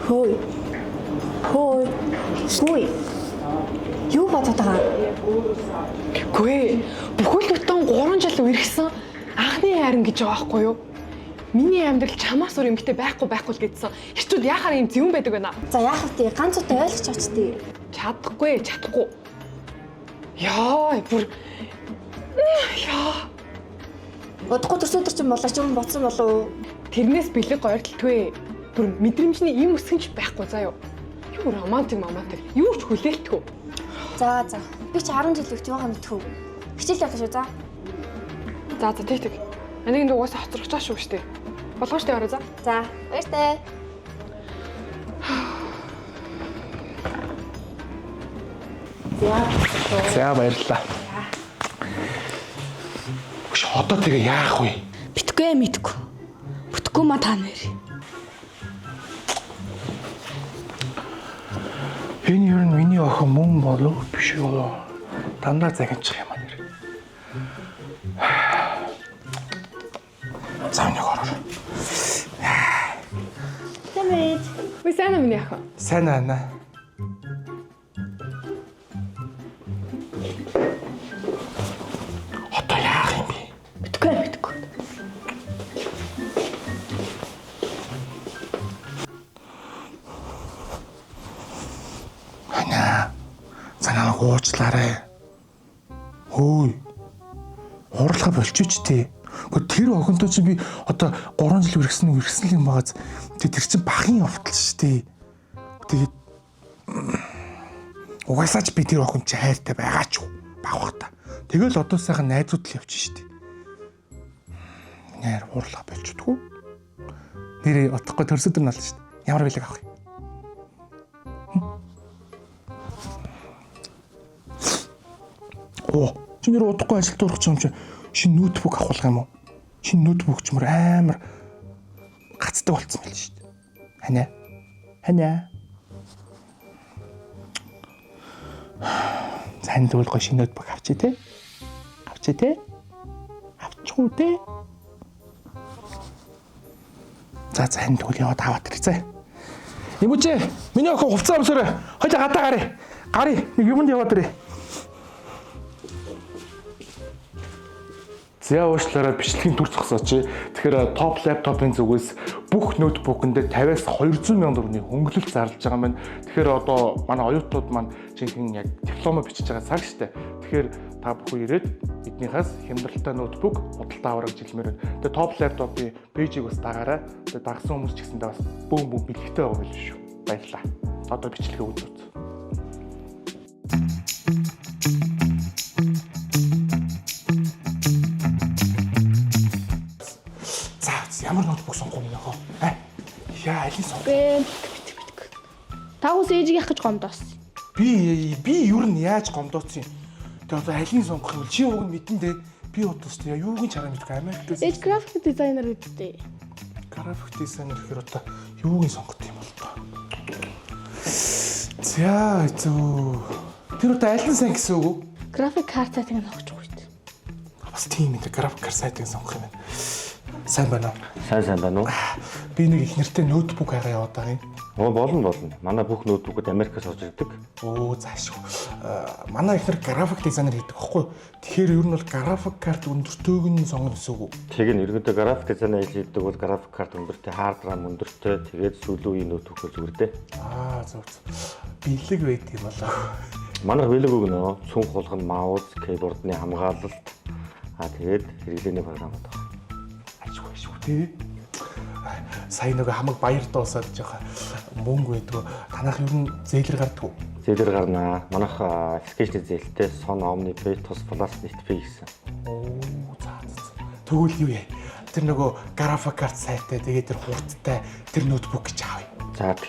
Хөөе. Хөөе. Хөөе. Юу бодоод байгаа? Үгүй ээ. Бүхэл бүтэн 3 жил үерхсэн анхны хайран гэж байгаа байхгүй юу? Миний амьдрал чамаас өөр эмэгтэй байхгүй байхгүй л гэдсэн. Ирчүүд яхаар юм зөвөн байдаг байна. За яах вэ? Ганц удаа ойлгож авч тээ. Чадахгүй, чадахгүй. Яа, бүр яа. Удахгүй төрсөн өдөр чинь болоо ч юм бодсон болов уу? Тэрнээс бэлэг гойртолтгүй. Бүр мэдрэмжний им өсгөнч байхгүй заа юу. Юу романтик мамантик. Юу ч хүлээлтгүй. За за. Би чи 10 жил ихт юугаа мэдхүү. Хичээл явлаа шүү за. За за тэг тэг. Анийг энэ угаасаа хоцрох чаа шүү штэ. Болгоо штэ орой за. За баяртай. За баярлалаа. Хөш одоо тэгээ яах вэ? Битгүй мэдгүй. Бүтггүй ма та нэр. Энэ ер нь миний охин мөн болов биш үү? Дандаа загинчих юм а нэр. За нэг ороор. Тэмээд. Үгүй сайн уу миний охин? Сайн аа. Одоо яах юм бэ? Битгүй мэдгүй. Аня. Санаа уучлаарай. Хөөе. Уурлага болчихч тээ. Гэхдээ тэр охинтой чинь би одоо 3 жил үргэсэн үргэсэн л юм байгааз. Тэгээ тэр чинь бахын явтал шүү дээ. Тэгээд угаасаа ч би тэр охин чи хайртай байгаа ч юу. Баг бах та. Тэгэл одоо сайхан найзууд л явчих шүү дээ. Нэр уурлага болчихдгоо. Нэрээ утгагүй төрсөдөр нь болно шүү дээ. Ямар бэлэг авах юм? Оо, чи нэр удахгүй ажилд орох юм чи шинэ ноутбук авах юм уу? Шинэ ноутбук ч мөр амар гацдаг болцсон байл шүү дээ. Ханиа. Ханиа. Сайн тэгвэл гоё шинэ ноутбук авчи те. Авчи те. Авчихгүй те. За за энэ тэгвэл яваад аваад ирээ зэ. Эмүүчээ, миний охин хувцас өмсөрөө. Хоёлаа гадаа гарыг. Гарыг нэг юмд яваад ирээ. За уушлаараа бичлэгийн төр зогсооч. Тэгэхээр топ лаптопын зүгээс бүх ноутбукэн дээр 50-аас 200 сая төгрөгийн хөнгөлөлт зарлж байгаа юм байна. Тэгэхээр одоо манай оюутнууд маань жинхэнэ яг диплома бичиж байгаа цаг штэ. Тэгэхээр та бүхэн ирээд эднийхээс хямдралтай ноутбук худалдаа аваарай гэж хэлмээр байна. Тэгээ топ лаптопын пэйжийг бас дагаарай. Тэгээ дагсан хүмүүс ч гэсэндээ бас бөөн бөөн бэлэгтэй байгаа юм шүү. Баярлалаа. Одоо бичлэгээ үзүүц. За ямар ноутбук сонгох юм нөхөө? Аа. Яа, алийг сонгох? Бэ битгүй битгүй. Та хүмүүс ээжийг яах гэж гомдоос. Би ер нь яаж гомдооцсон юм? Тэгээ одоо алийг сонгох юм бол чи уг нь мэдэн дээ. Би одоо ч тэгээ юуг нь чараа мэдгүй Америкээс Ээж график дизайнер гэдэг. график дизайнер гэхээр одоо юуг нь сонгох юм бол тоо. За зөө. Тэр одоо аль нь сайн гэсэн үг үү? График карт сайтыг нь сонгож байгаа шүү. Бас тийм юм дээ. График карт сайтыг сонгох юм байна. Сайн байна уу? Сайн сайн байна уу? Би нэг их нэртэй ноутбук хайгаа яваад байгаа юм. Оо болно болно. Манай бүх ноутбукуд Америкаас орж ирдэг. Оо заашгүй. Манай их нар график дизайнер хийдэг байхгүй юу? Тэгэхээр ер нь бол график карт өндөртөөг нь сонгоно гэсэн үг үү? Тэг нь ерөнхийдөө график дизайн ажил хийдэг бол график карт өндөртэй, хард рам өндөртэй, тэгээд сүүлийн үеийн ноутбукээр зүгээр дээ. Аа зөв зөв. Бэлэг байд юм болоо. Манай бэлэг өгнө. Цүнх хулган, маус, кейбордны хамгаалалт. Аа тэгээд хэрэглээний програмууд байна. Ажгүй ажгүй тий. Сая нөгөө хамаг баяр дуусаад жоохон мөнгө байдгүй. Танах ер нь зээлэр гардггүй. Зээлэр гарнаа. Манайх аппликейшны зээлтэй Son Omni Pay, Тус Plus, NetPay гэсэн. Оо за за. Тэгвэл юу яа? Тэр нөгөө график карт сайтай тэгээд тэр хурдтай тэр ноутбук гэж авъя. За тэг.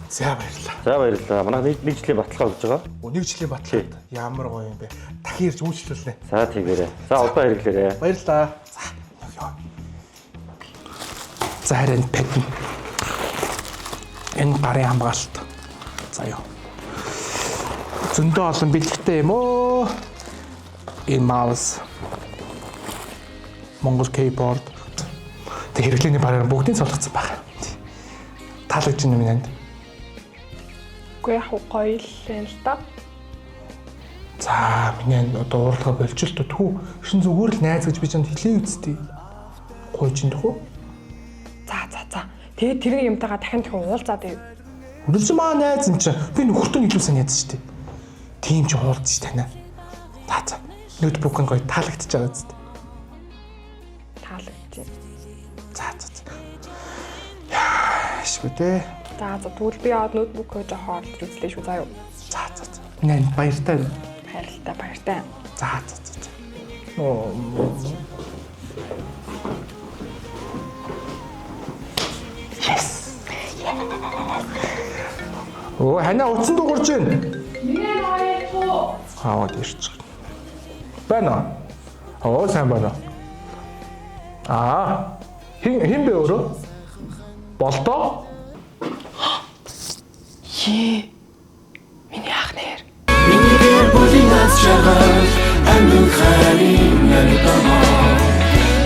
За баярлалаа. За баярлалаа. Манайх нэг жилийн баталгаа өгж байгаа. Өө нэг жилийн баталгаад ямар гоё юм бэ. Дахин ирж үйлчлүүлнэ. За тэгээрэй. За одоо хэрэглээрэй. Баярлалаа. За ёо. За харин пэт. Энэ гарын хамгаалалт. За ёо. Зөндөө олон бэлэгтэй юм оо. Энэ mouse. Монгол keyboard. Тэг хэрэглээний бараар бүгдийг цолгоцсон байна. Таалагдж байна минь танд. Үгүй яг гоё л юм л та. За миний анд одоо уурлага болж л түү. Шин зүгээр л найз гэж би чамд хэлээ үсттэй. Гуйж ин тхүү. За за за. Тэгээд тэр нэг юмтайгаа дахин дахин уулзаад байв. Үргэлж маа найз юм чи. Би нөхөртөө илүү сайн найз шүү дээ. Тийм чи уулзч танаа. За за. Ноутбук нь гоё таалагдчихж байгаа үсттэй. Таалагдчих. За за за. Яашгүй те. За за тэгвэл би яваад ноутбукөө жоохон орлож үзлээ шүү заа юу. За за за. Миний анд баяртай. Баярлалаа баяртай. За за за за. Оо. Yes. Оо ханаа утсан дуугарч байна. Миний хоёр Аваад ирчих. Байна уу? Оо сайн байна уу? Аа. Хин хин бэ өөрөө? Болдоо? Ее. Миний ах нэр. Миний гэр бүлийн аз жаргал амин харин альбомоо.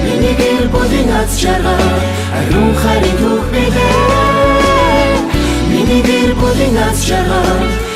Миний гэр бүлийн аз жаргал ариун харин түүх билээ. Миний гэр бүлийн аз жаргал